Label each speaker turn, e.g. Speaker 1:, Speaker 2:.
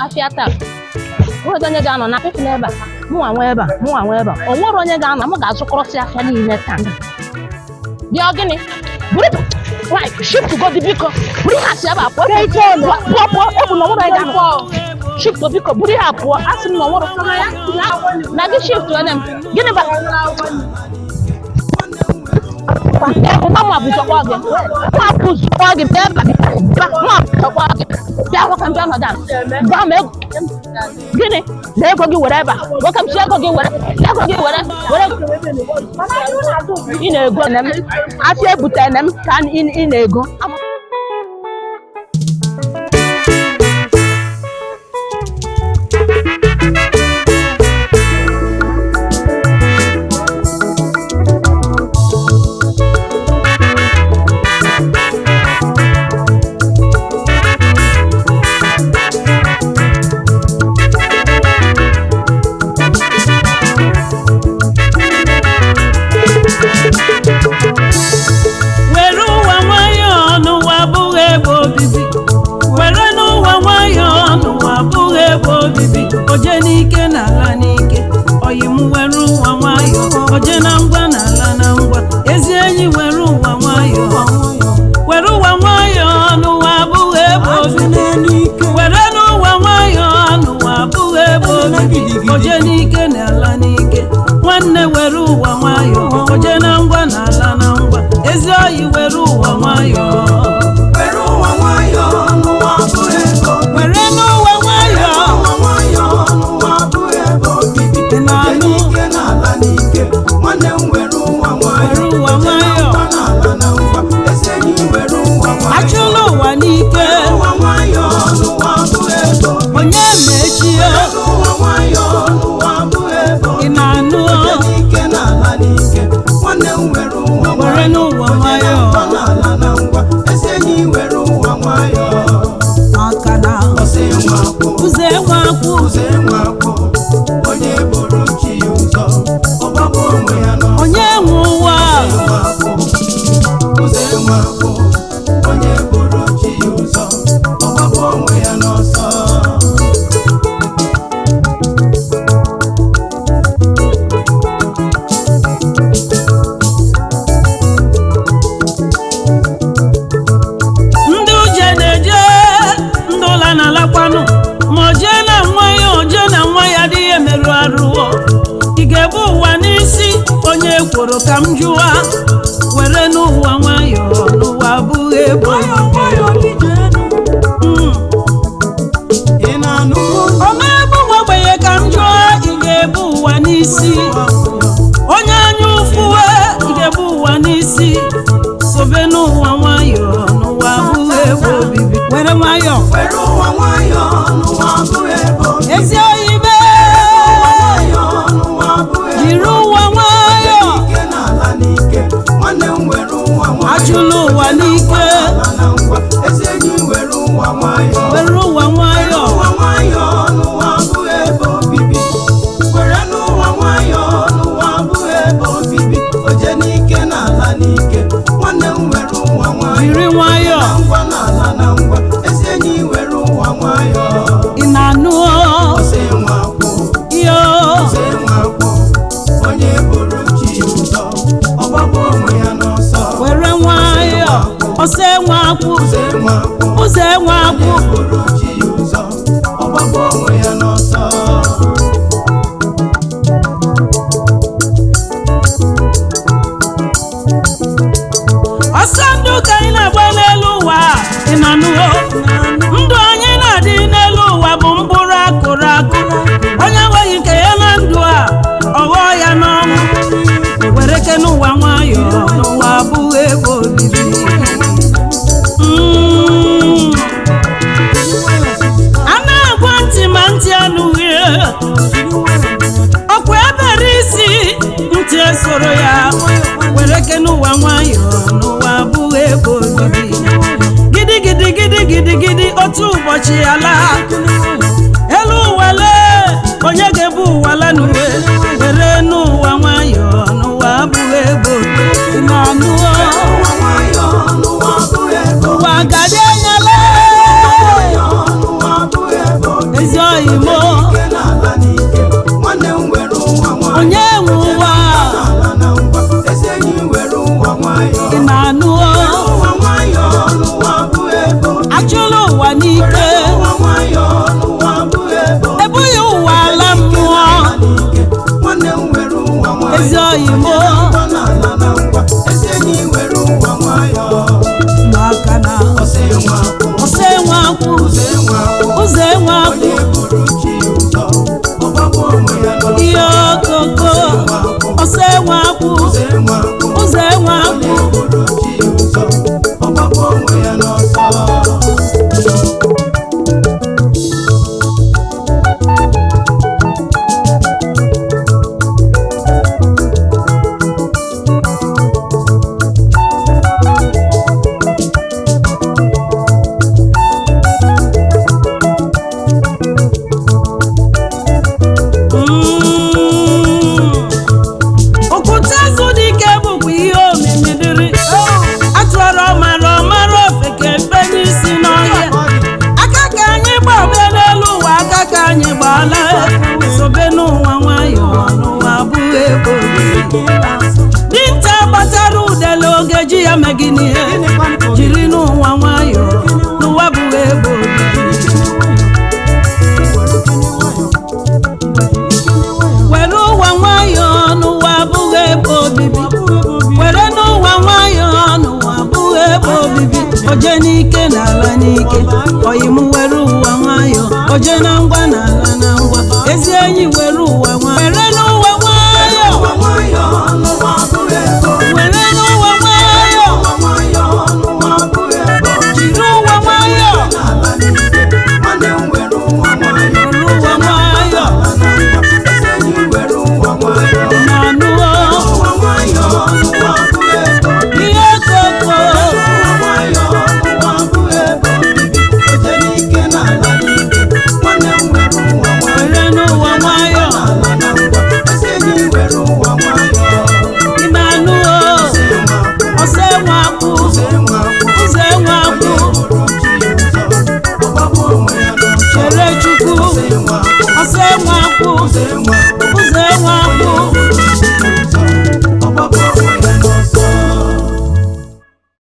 Speaker 1: Afịa taa, onwere onye ga-anọ na afịa ebe a, mụnwa nwe ebe a, mụnwa nwe ebe a. O nwere onye ga-anọ, m ga-azụkọrọsị afịa niile taa. Bịa gịnị? Buru nwaanyị shift godi biko, buru ihe asị ebe a pụọ. Pụọ pụọ, ebu na onwere onye ga-anọ. Shift biko, buru ihe a pụọ. Asị m na onwere na gị shift ene m. Gịnị ba? Nwa bụzọkwa gị. Nwa bụzọkwa gị bịa ebe a. Nwa bụzọkwa gị. Bịa nwoke m bịa nọdụ ala. Gwa m ego. Gịnị? Na ego gị were ebe a. Nwoke m si ego gị were. Ego gị were. Were. Ị na-ego ene m. Afịa ebute ene m ka ị na-ego.
Speaker 2: Were ụwa nwayọọ n'ụwa abụghị ebe obibi. Were n'ụwa nwayọọ n'ụwa abụghị ebe obibi. Oje n'ike n'ala n'ike, oyi m were ụwa nwayọọ. Oje na ngwa n'ala na ngwa, ezi enyi were ụwa nwayọọ. Were ụwa nwayọọ n'ụwa abụghị ebe obibi. Were n'ụwa nwayọọ n'ụwa abụghị ebe obibi. Oje n'ike n'ala n'ike, nwanne were ụwa nwayọọ. Oje na ngwa n'ala na ngwa, ezi oyi were ụwa nwayọọ.
Speaker 3: Were ụwa nwayọọ n'ụwa abụghị ebe obibi.
Speaker 2: Were n'ụwa nwayọọ.
Speaker 3: Ụwa nwayọọ n'ụwa abụghị ebe obibi.
Speaker 2: Ị na-anụ?
Speaker 3: Oje n'ike n'ala n'ike, nwanne m were ụwa nwayọọ.
Speaker 2: Were ụwa
Speaker 3: Oje na
Speaker 2: nwayọọ.
Speaker 3: ngwa n'ala na ngwa, ezi enyi were ụwa nwayọọ.
Speaker 2: Achụla ụwa n'ike.
Speaker 3: Were ụwa nwayọọ n'ụwa abụghị ebe obibi.
Speaker 2: Onye na-echi ya?
Speaker 3: Were ụwa nwayọọ n'ụwa abụghị ebe
Speaker 2: Ị
Speaker 3: obibi.
Speaker 2: na-anụ?
Speaker 3: Oje n'ike n'ala n'ike, nwanne m were ụwa
Speaker 2: Were
Speaker 3: nwayọọ.
Speaker 2: n'ụwa
Speaker 3: Oje na
Speaker 2: nwayọọ.
Speaker 3: ngwa n'ala na ngwa, ezi enyi were ụwa nwayọọ.
Speaker 2: Maka na
Speaker 3: Ọsị nwa akwụ.
Speaker 2: ụzọ enwe akwụ.
Speaker 3: Ụzọ enwe akwụ, onye buru chi ya ụzọ, ọ gbagbu onwe ya n'ọsọ.
Speaker 2: Onye nwe ụwa?
Speaker 3: Enwe akwụ, ụzọ enwe akwụ, onye buru chi ya ụzọ, ọ gbagbu onwe ya n'ọsọ.
Speaker 2: Ndị uje na-eje, ndị ụla na-alakwanụ. Ma o jee na nwa ya, o jee na nwa ya adịghị emerụ arụọ. Ị ga-ebu ụwa n'isi onye kworo ka m jụwa. Were n'ụwa nwayọọ n'ụwa abụghị ebe obibi. Mm.
Speaker 3: Ị na-anụ?
Speaker 2: Ọ na-ebu nwa ogbenye ka m jụọ, ị ga-ebu ụwa n'isi? Onye anya ụfụwe, ị ga-ebu ụwa n'isi? Sobe n'ụwa nwayọọ n'ụwa abụghị ebe obibi. Were nwayọọ.
Speaker 3: Were ụwa nwayọọ n'ụwa abụghị ebe obibi.
Speaker 2: Ezi oyibe.
Speaker 3: Nwayọọ n'ụwa abụghị ebe
Speaker 2: Jiri ụwa nwayọọ.
Speaker 3: Ike n'ala n'ike, nwanne m were ụwa nwayọọ.
Speaker 2: Achụla ụwa n'ike.
Speaker 3: Ala na ngwa, ezi enyi were ụwa nwayọọ.
Speaker 2: Were ụwa nwayọọ.
Speaker 3: Ụwa nwayọọ n'ụwa abụghị ebe obibi. Were n'ụwa nwayọọ n'ụwa abụghị ebe obibi. Oje n'ike n'ala n'ike, nwanne m were ụwa nwayọọ.
Speaker 2: Jiri nwayọọ.
Speaker 3: Na ngwa n'ala na ngwa, ezi enyi were ụwa nwayọọ.
Speaker 2: Ị na-anụ?
Speaker 3: Ọsị nwa akwụ,
Speaker 2: Iyo.
Speaker 3: ọsị nwa akwụ, onye buru chi ya ụzọ, ọ gbagbu onwe ya n'ọsọ.
Speaker 2: Were nwayọọ. Ọsọ enwe akwụ.
Speaker 3: Ọsị nwa akwụ,
Speaker 2: Ụzọ enwe akwụ.
Speaker 3: onye buru chi ya ụzọ, ọ gbagbu onwe ya n'ọsọ.
Speaker 2: Ọsọ ndụ ka anyị na-agba n'elu ụwa, ị na-anụwo? Ndụ anyị na-adị n'elu ụwa bụ mkpụrụ akụrụ akụ. Onye enweghị nke ya na ndụ a, ọ ghọọ ya n'ọnwụ. Were ke n'ụwa nwayọọ n'ụwa abụghị ebe obibi. Mm. A na-agwa ntị ma ntị anụghị. Ọkwa ebere isi ntị esoro ya. Were ke n'ụwa nwayọọ n'ụwa abụghị ebe obibi. Gidi gidi gidi gidi otu ụbọchị ala. Elu ụwa lee, onye ga-ebu ụwa la n'uwe. Were n'ụwa nwayọọ n'ụwa abụghị ebe obibi. Ị na-anụ?
Speaker 3: Ụwa nwayọọ n'ụwa abụghị ebe
Speaker 2: Ụwa gadị anya lee.
Speaker 3: nwayọọ n'ụwa abụghị ebe obibi.
Speaker 2: n'ike. Oyi m were ụwa nwayọ, oje na ngwa na ala na ngwa. Ezi enyi, were ụwa nwayọ, were n'ụwa nwayọ,
Speaker 3: Ụwa nwayọ n'ụwa abụghị ebe obibi.
Speaker 2: were n'ụwa nwayọ,
Speaker 3: Ụwa nwayọ n'ụwa abụghị ebe obibi.
Speaker 2: jiri ụwa nwayọ,
Speaker 3: N'ala n'ike, nwanne m, were ụwa nwayọ.
Speaker 2: were ụwa nwayọ.
Speaker 3: Ala na ngwa, ezi enyi, were ụwa nwayọ.
Speaker 2: Na-anụwo
Speaker 3: Ụwa nwayọ n'ụwa abụghị ebe obibi.
Speaker 2: ihe koko.
Speaker 3: Ụwa nwayọ n'ụwa abụghị ebe obibi. Oje n'ike n'ala n'ike, nwanne m, were ụwa nwayọ.
Speaker 2: Were n'ụwa nwayọ.
Speaker 3: Ala na ngwa, ezi enyi, were ụwa nwayọ.
Speaker 2: Ime anụwo ọsọ enwe akwụ,
Speaker 3: Ụzọ enwe akwụ,
Speaker 2: ụzọ enwe akwụ.
Speaker 3: Onye bụrụ chi ụzọ, ọgbagbu onwe ya n'ọsọ.
Speaker 2: Chere Chukwu.
Speaker 3: Ụzọ enwe akwụ,
Speaker 2: ọsọ enwe akwụ,
Speaker 3: ụzọ enwe